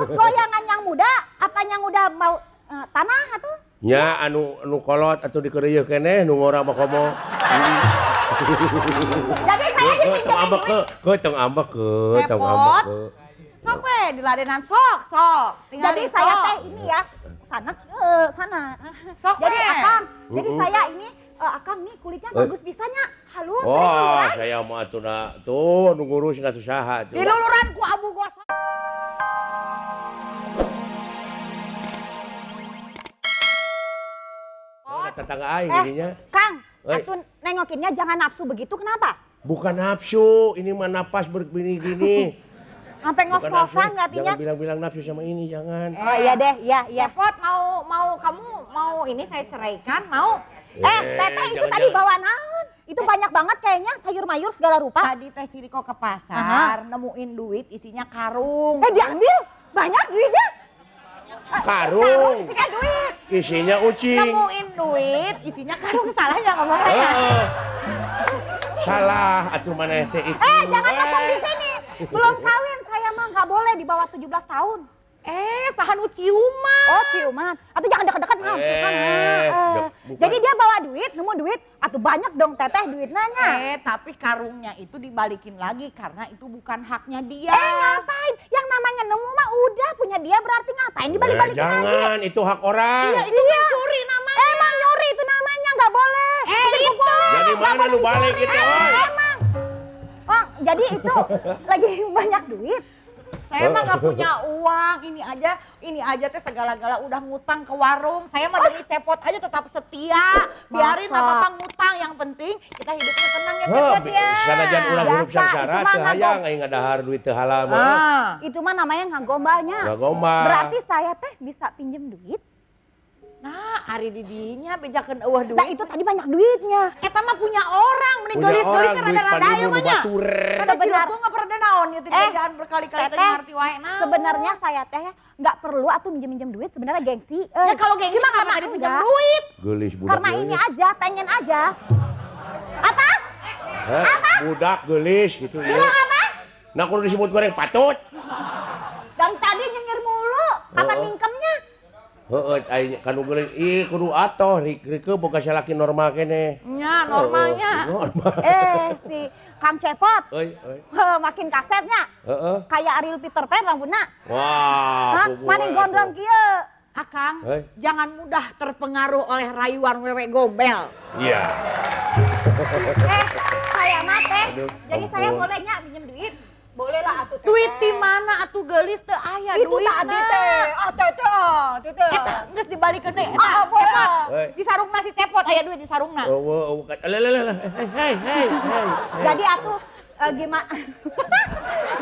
bagus goyangan yang muda, apa yang udah mau tanah atuh? Nya anu nu kolot atuh dikeureuyeun keneh nu ngora mah komo. Jadi saya dipinjemin duit. Tong ambek ke, tong ambek ke. Sok we diladenan sok, sok. Jadi saya teh ini ya, sana sana. Sok jadi akang, jadi saya ini akang nih kulitnya bagus bisanya, halus. Oh, saya mau atuh na tuh nu ngurus atuh saha tuh. Diluluran ku abu gosok. Tetangga aing ininya. Kang, atuh nengokinnya jangan nafsu begitu, kenapa? Bukan nafsu, ini mah napas begini-gini. Sampai ngos-ngosan nggak? Jangan bilang-bilang nafsu sama ini, jangan. Oh iya deh, iya, iya. Cepot, mau kamu mau ini saya ceraikan, mau? Teteh itu tadi bawa naon? Itu banyak banget kayaknya sayur mayur segala rupa. Tadi Teh Siriko ke pasar, nemuin duit isinya karung. Diambil? Banyak duitnya? Karung. Karung isinya duit. Isinya ucing. Nemuin duit, isinya karung, salah ya ngomongnya. Salah, atuh maneh teh itu. Jangan ngomong di sini. Belum kawin saya mah nggak boleh di bawah 17 tahun. Saha nu ciuman. Oh, ciuman. Atuh jangan dekat-dekat mah, susah. Jadi dia bawa duit, nemu duit, atuh banyak dong teteh duitnya. Tapi karungnya itu dibalikin lagi karena itu bukan haknya dia. Ngapain? Yang namanya nemu mah udah punya dia, berarti ngapain dibalik-balikin lagi? Jangan, itu hak orang. Iya, itu mencuri namanya. Emang nyuri itu namanya, nggak boleh. Itu. Jadi mana lu balik itu? Emang. Oh, jadi itu lagi banyak duit. Saya mah nggak punya uang, ini aja teh segala-gala udah ngutang ke warung. Saya mah demi Cepot aja tetap setia. Biarin apa-apa ngutang, yang penting kita hidupnya tenang ya Cepot ya. Sanajan urang hidup sangsara teu hayang aing ngadahar duit teu halal mah. Itu mah namanya ngagombalnya. Ngagombal. Berarti saya teh bisa pinjem duit. Nah, ari didinya bejakeun eueuh duit. Nah, itu tadi banyak duitnya. Eta mah punya orang, mending geulis-geulis rada-rada aya mah nya. Sebenarnya nggak pernah naon ieu teh bejaan berkali-kali teh ngarti wae naon. Sebenarnya saya teh nggak perlu atuh minjem-minjem duit, sebenarnya gengsi. Ya kalau gengsi mah nggak tadi pinjam duit. Geulis budak. Karena ini aja, pengen aja. Apa? Apa? Budak geulis gitu ya. Bilang apa? Nah, kudu disebut goreng patut. Dari tadi nyengir mulu, kapan mingkemnya? Heeh, aing kanu geulis ih kudu atoh rikeun boga salaki normal keneh. Nya, normalnya. Normal. Si Kang Cepot. Euy, euy. Makin kasepnya. Heeh. Kayak Ariel Peter Pan rambutna. Wah, maning gondrong kieu. Akang, jangan mudah terpengaruh oleh rayuan wewe gombel. Iya. Saya mah teh. Jadi saya bolehnya minjem duit. Boleh lah atuh teteh. Duit di mana atuh geulis teu aya duit. Itu tadi teh. Ah teteh, teteh. Eta geus dibalikeun deui eta. Cepot. Di sarungna si Cepot aya duit di sarungna. Eueuh, eueuh. Alah. Hei, hei, hei. Jadi atuh gimana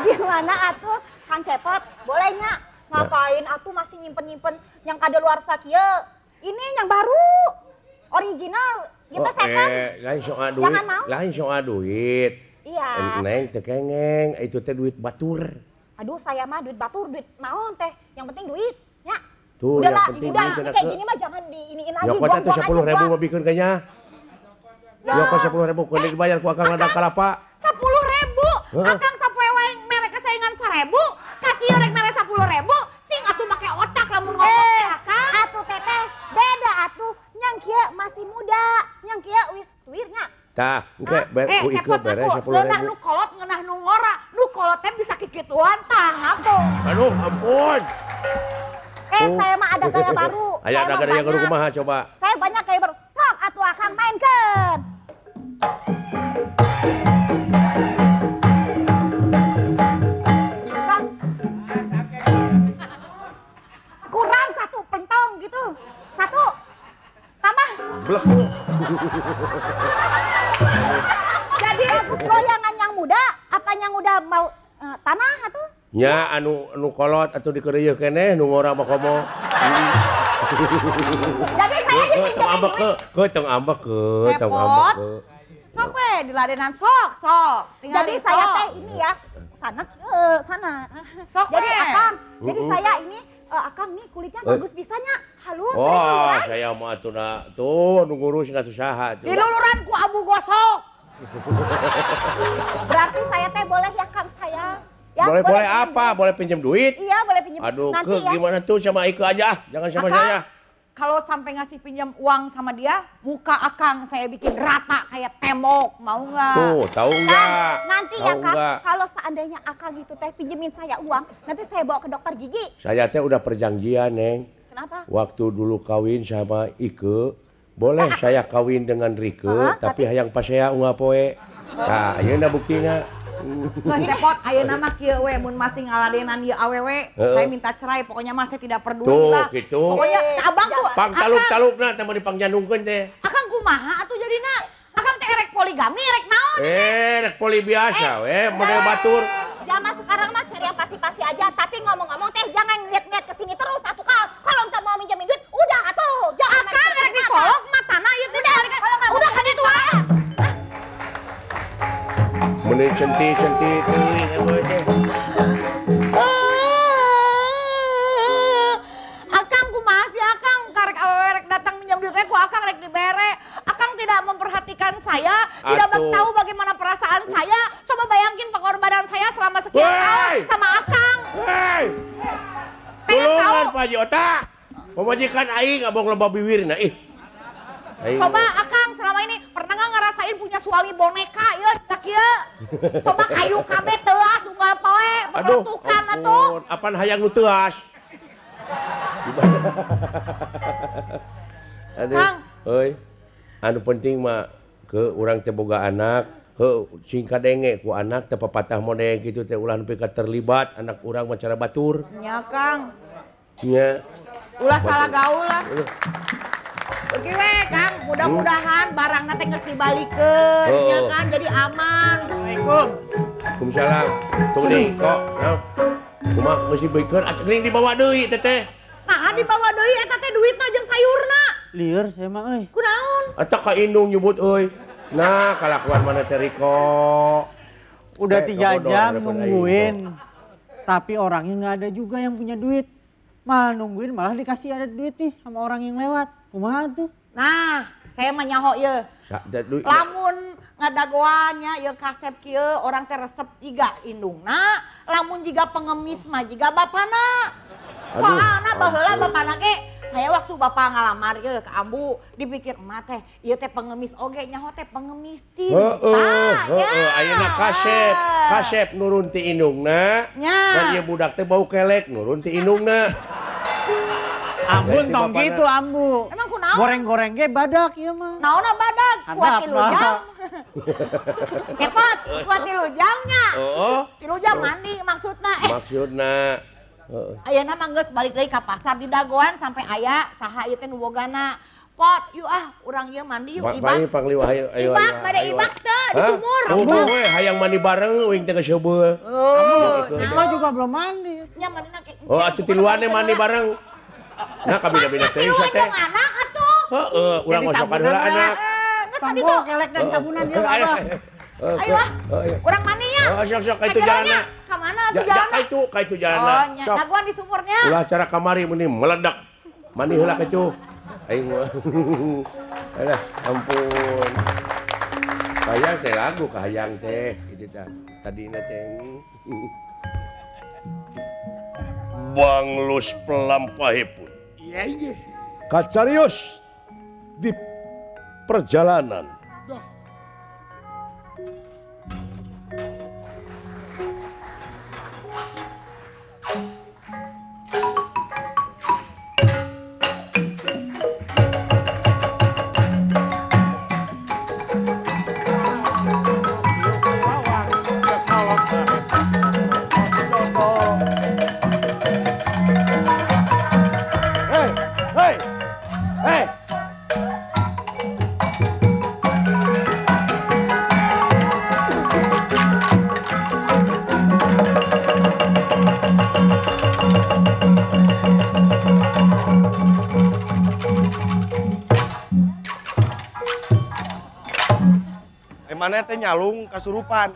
gimana atuh Kang Cepot bolehnya ngapain atuh masih nyimpen-nyimpen yang kadaluarsa kieu. Ini yang baru. Original. Kita second. Lain soal duit. Jangan mau. Lain soal duit. Iya. Neng teu kengeng, itu teh duit batur. Aduh, saya mah duit batur, duit naon teh. Yang penting duit, ya. Tuh, udah yang penting udah, duit. Ini kayak gini mah jangan diiniin lagi. Ya kok teh 10.000 mah bikeun kayaknya. Ya kok 10.000 kudu dibayar ku akang ladang kalapa. 10.000. Akang sapoe wae mere kesayangan 1.000, kasih rek mere 10.000, cing atuh make otak lamun ngomong teh akang. Atuh teteh, beda atuh. Nyang kieu masih muda, nyang kieu wis tuirnya. Tah, engke ku ikeun beres 10.000. Ngeunah nu kolot, ngeunah nu ngora. Nu kolot teh bisa kikituan tah, ngampung. Aduh, ampun. Saya mah ada gaya baru. Aya ada gaya baru kumaha coba? Saya banyak gaya baru. Sok atuh akang mainkeun. Sok. Kurang satu pentong gitu. Satu. Tambah. Bleku. Jadi bagus goyangan yang muda, apa yang udah mau tanah atuh? Nya anu nu kolot atuh dikeureuyeun keneh nu ngora mah komo. Jadi saya dipinjemin duit. Tong ambek ke, tong ambek ke. Sok we diladenan sok, sok. Jadi saya teh ini ya, sana sana. Sok jadi akang, jadi saya ini akang nih kulitnya bagus bisanya, halus. Oh, saya mau atuh na tuh nu ngurus atuh saha tuh. Diluluran ku abu gosok. Berarti saya teh boleh ya Kang saya. Ya. Ya, boleh apa? Boleh pinjam duit? Iya, boleh pinjam. Aduh, nanti ya. Gimana tuh sama Ike aja, jangan sama Akang, saya. Kalau sampai ngasih pinjam uang sama dia, muka Akang saya bikin rata kayak tembok, mau nggak? Tuh, tahu nggak? Nanti ya Kang, kalau seandainya Akang itu teh pinjemin saya uang, nanti saya bawa ke dokter gigi. Saya teh udah perjanjian, Neng. Kenapa? Waktu dulu kawin sama Ike, boleh saya kawin dengan Rike, tapi hayang pasea unggal poe. Nah, ayeuna buktina. Nggak cepot, ayeuna mah kieu we mun masih ngaladenan ieu awewe, saya minta cerai, pokoknya mah saya tidak peduli lah. Tuh, gitu. Pokoknya abang tuh pang taluk-talukna teh mun dipangjandungkeun teh. Akang kumaha atuh jadina? Akang teh erek poligami, erek naon? Erek poli biasa we, model batur. Zaman sekarang mah cari yang pasti-pasti aja, tapi ngomong-ngomong teh jangan ngeliat-ngeliat ke sini terus atuh Kang. Kalau entar mau minjemin duit, udah atuh. Jangan Akang erek dicolok matana ieu teh. Kalau enggak udah kan itu ah. Mending centi-centi teuing atuh teh. Akang kumaha sih Akang karek awewe rek datang minjam duit ku Akang rek dibere. Akang tidak memperhatikan saya, tidak tahu bagaimana perasaan saya. Coba bayangin pengorbanan saya selama sekian tahun sama Akang. Hei. Tulungan Pak Haji Otak. Pamajikan aing abong loba biwirna ih. Coba Akang selama ini pernah nggak ngerasain punya suami boneka ya tak ya? Coba kayu kabeh teuas unggal poe peletukan atuh. Apan hayang nu teuas? Aduh, Kang. Euy. Anu penting mah ke urang teh boga anak, heuh sing kadenge ku anak teh papatah model kitu teh ulah nepi ka terlibat anak urang mah cara batur. Nya Kang. Nya. Ulah salah gaul lah. Oke we Kang, mudah-mudahan barangna teh geus dibalikeun nya kan jadi aman. Assalamualaikum. Waalaikumsalam. Tunggu deui kok. Kumaha geus dibeikeun acek geuning dibawa deui teteh. Nah, dibawa deui eta teh duitna jeung sayurna. Lieur saya mah euy. Kunaon? Eta ka indung nyebut euy. Nah, kalakuan mana teh Riko? Udah 3 jam nungguin. Tapi orangnya nggak ada juga yang punya duit. Malah nungguin malah dikasih ada duit nih sama orang yang lewat. Kumaha tuh? Nah, saya mah nyaho ieu. Lamun ngadagoannya ieu kasep kieu orang teh resep jiga indungna, lamun jiga pengemis mah jiga bapana. Soalna baheula bapana ge, saya waktu bapak ngalamar ieu ke ambu dipikir emak teh ieu teh pengemis oge nyaho teh pengemis cinta. Heeh, ayeuna kasep, kasep nurun ti indungna. Dan ieu budak teh bau kelek nurun ti indungna. Ambun tong gitu ambu. Emang kunaon? Goreng-goreng ge badak ieu mah. Naonna badak? Kuat 3 jam. Cepot, kuat 3 jamnya. Heeh. 3 jam mandi maksudna. Maksudna. Ayeuna mah geus balik deui ka pasar di dagoan sampai aya saha ieu teh nu bogana. Pot, yuk ah, urang ieu mandi yuk ibak. Ibak, bade ibak teu di sumur. Ibak we hayang mandi bareng uing teh geus heubeul. Oh, nah juga belum mandi. Nya mandina ke. Oh, atuh tiluan mandi bareng. Nah, kabina-bina teh teh. Anak atuh. Heeh, urang ngosokan heula anak. Geus tadi tuh. Kelek dan sabunan dia abah. Ayo ah. Urang mandi nya. Oh, sok-sok ka itu jalanna. Ka mana atuh jalanna? Ka itu jalanna. Oh, nya dagoan di sumurnya. Ulah cara kamari meni meledak. Mandi heula ka itu. Aing mah. Alah, ampun. Hayang teh lagu ka hayang teh kitu tah. Tadina teh. Banglus pelampahipun. Iya iya. Kacarios di perjalanan. Mana teh nyalung kasurupan.